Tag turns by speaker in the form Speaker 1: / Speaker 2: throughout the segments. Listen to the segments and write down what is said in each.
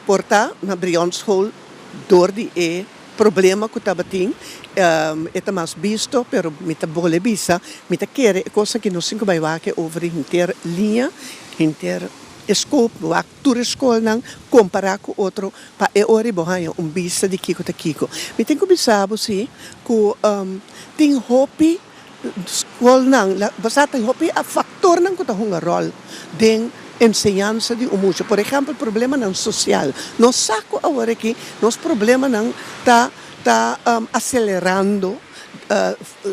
Speaker 1: Por ta na Brionschool dor di e problema ku tabatin e ta mas bisto, pero mi ta bole bisa, mi ta kere e kos aki nos tin ku bai wak e over di henter liña, henter scope, wak tur e skolnan, kompará ku otro pa e ora bo haña un bista di kiko ta kiko. Mi tin ku bisa bo si ku tin hopi Skolnan, bo sa tin hopi faktornan ku ta hunga ròl den enseñansa di un mucha. Por ehèmpel, problemanan sosial. Nos sa ku awor aki nos problemanan ta ta aselerando,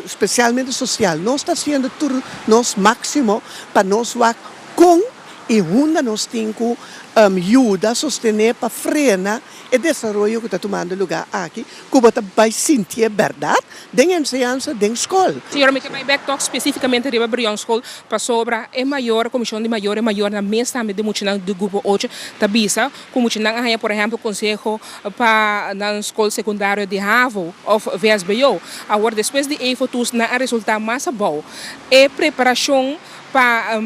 Speaker 1: spesialmente sosial. Nos ta hasiendo tur nos máksimo pa nos wak kon i hunda nos tin ku yuda sostené pa frena e desaroyo ku ta tumando lugá aki, ku bo ta bai sintié bèrdat den enseñansa den skol.
Speaker 2: Señora, mi ke bai bèk tòg spesífikamente riba Brion School pasobra e mayor, komishon di mayor, e mayornan mes tambe di muchanan di grupo ocho ta bisa ku muchanan a haña por ehèmpel konseho pa nan skol sekundario di havo òf vsbo. Awor despues di EVO-toets nan a resultá mas abou. E preparashon pa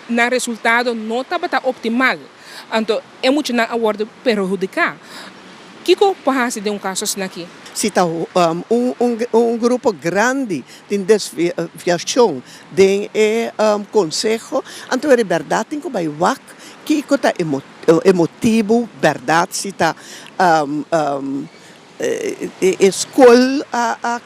Speaker 2: nan resultado no tabata optimal. Anto e muchanan a wòrdu perhudiká. Kiko por hasi den un kaso asina aki?
Speaker 1: Si ta un grupo grandi tin desviashon den e konseho, anto e bèrdat tin ku bai wak kiko ta e motibu bèrdat si ta e skol a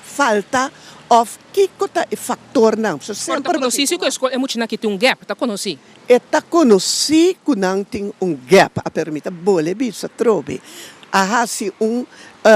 Speaker 1: falta òf kiko ta e faktornan.
Speaker 2: Por ta konosí si ku e skol e muchanan aki tin un gèp, ta konosí.
Speaker 1: E ta konosí ku nan tin un gèp, a pero mi ta bole bisa atrobe. A hasi un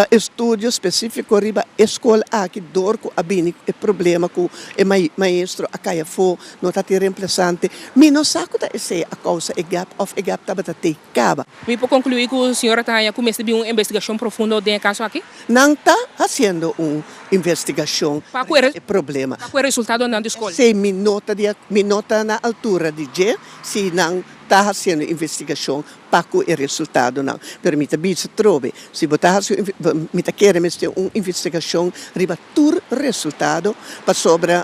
Speaker 1: estudio spesífiko riba e skol aki dor ku a bini e problema ku e maestro a kai afó, no ta tin remplasante. Mi no sa ku ta esei a kousa e gèp òf e gèp tabata tei kaba.
Speaker 2: Mi por konkluí ku señora ta haña ku mester bin un investigashon profundo den e kaso aki?
Speaker 1: Nan ta hasiendo un investigashon riba e problema.
Speaker 2: Pa ku e resultadonan di skol?
Speaker 1: Esei mi no ta di mi no ta na altura di dje si nan ta hasiendo investigashon pa ku e resultadonan. Pero mi ta bisa trobe, si bo ta hasi un mi ta kere mester un investigashon riba tur resultado pasobra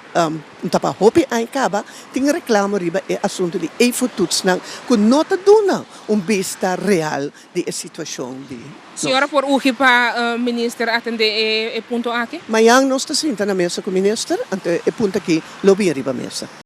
Speaker 1: ta pa hopi aña kaba tin reklamo riba e asuntu di e-fotoetsnan ku no ta duna un bista real di e situashon di nos.
Speaker 2: Señora por urgi pa minister atende e punto aki?
Speaker 1: Mañan nos ta sinta na mesa ku minister, anto e punto aki lo bin riba mesa.